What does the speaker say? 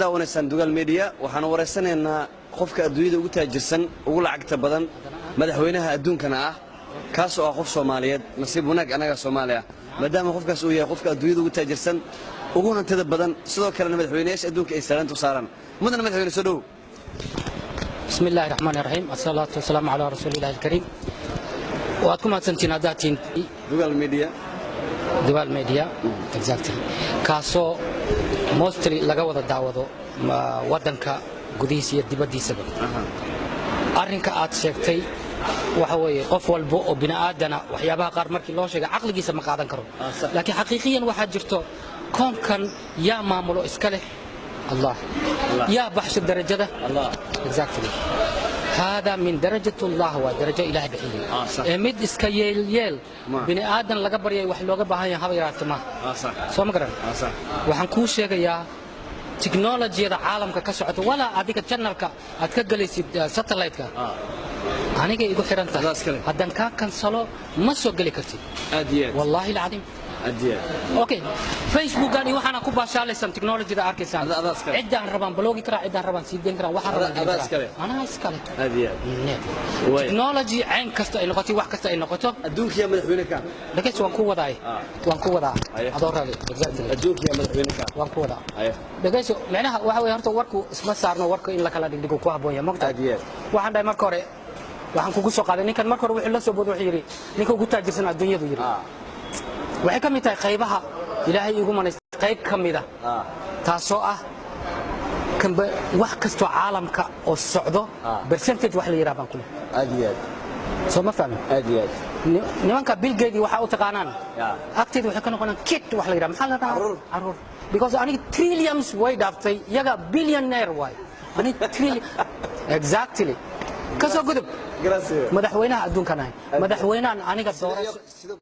Daawanaysaan Dugaal Media. Waxaanu wareysanaynaa qofka adduunyada ugu taajirsan, ugu lacagta badan, madaxweynaha adduunkana ah, kaas oo ah qof Soomaaliyeed. Nasiib wanaag annaga Soomaaliya, maadaama qofkaas uu yahay qofka adduunyada ugu taajirsan, ugu hantida badan, sidoo kalena madaxweynayaasha adduunka ay salaanta u saaraan. Mudana madaxweyne, soo dhow. بسم الله الرحمن الرحيم، الصلاة والسلام على رسول الله الكريم. Waad ku mahadsantihiin haddaad tihiin Dugaal Media. Dugaal Media, exactly, kaasoo mostly laga wada daawado waddanka gudihiisa iyo dibaddiisaba. Arrinka aad sheegtay waxa weeye, qof walba oo bini aadana waxyaabaha qaar markii loo sheegay caqligiisa ma qaadan karo. Sax. Laakiin xaqiiqiyan waxaa jirto, koonkan yaa maamulo iska leh? Allah. Yaa baxsho darajada? Allah. Exactly، هذا من درجة الله، waa darajo Ilaah bixiyey. Sax. Ee mid iska yeel yeel Ma. bini aadan laga baryay wax looga baahan yahay haba yaraate maaha. Sax. Soo ma garan? Sax. Waxaan kuu sheegayaa, tiknolojiyada caalamka ka socota, walaa adiga channelka aad ka gelaysid satellite-ka, aniga igu xiran tahay. Adaa iska leh. Haddaan kaa kansalo, ma soo geli kartid. Aad iyo aad. Wallaahi alcadiim. Aad iyo aad. Okay, Facebookan iyo waxaana ku baashaalaysaan, technologyda arkaysaan. Adaa iska leh. Ciddaan rabaan block-i karaa, ciddaan rabaan sii deyn karaa, waxaan rabaan gelin Adaa karaa. iska leh. Anaa iska leh. Aad iyo aad. Never. Way. Technology cayn kasta ay noqoto, wax kasta ay noqoto. Adduunka yaa madaxweyne ka? Dhageyso, waan ku wadaay. Waan ku wadaa. Aye. Adoo rali, exactly. Adduunka yaa madaxweyne ka? Waan ku wadaa. Aye. Dhageyso, micnaha waxa weeye, horta warku isma saarno, warku in la kala dhigdhigo ku habboon yahay, mogtahay? Aad iyo aad. Waxaan dhahay, marka hore waxaan kugu soo qaaday ninkan. Marka hore wuxuu la soo booday, wuxuu yidhi ninka ugu taajirsan adduunyadu yidhi. Waxay ka mid tahay qaybaha Ilaahay iigu manaystay, qayb ka mid ah, taasoo ah kanba wax kastoo caalamka oo socdo percentage wax la yidhaha baan ku leh. Aad iyo aad. Soo ma fahmin? Aad iyo aad. Nimanka Bill Gates waxaa u taqaanaan, agteeda waxay ka noqonaan kid wax la yidhaha. Maxaa la dhahaa? Carruur. Carruur, because aniga trillions way dhaaftay, iyaga billionaire waay, aniga trillion, exactly. Ka soo gudub. Grazie. Madaxweynaha adduunkan ahay, madaxweynahan aniga doorasho Sida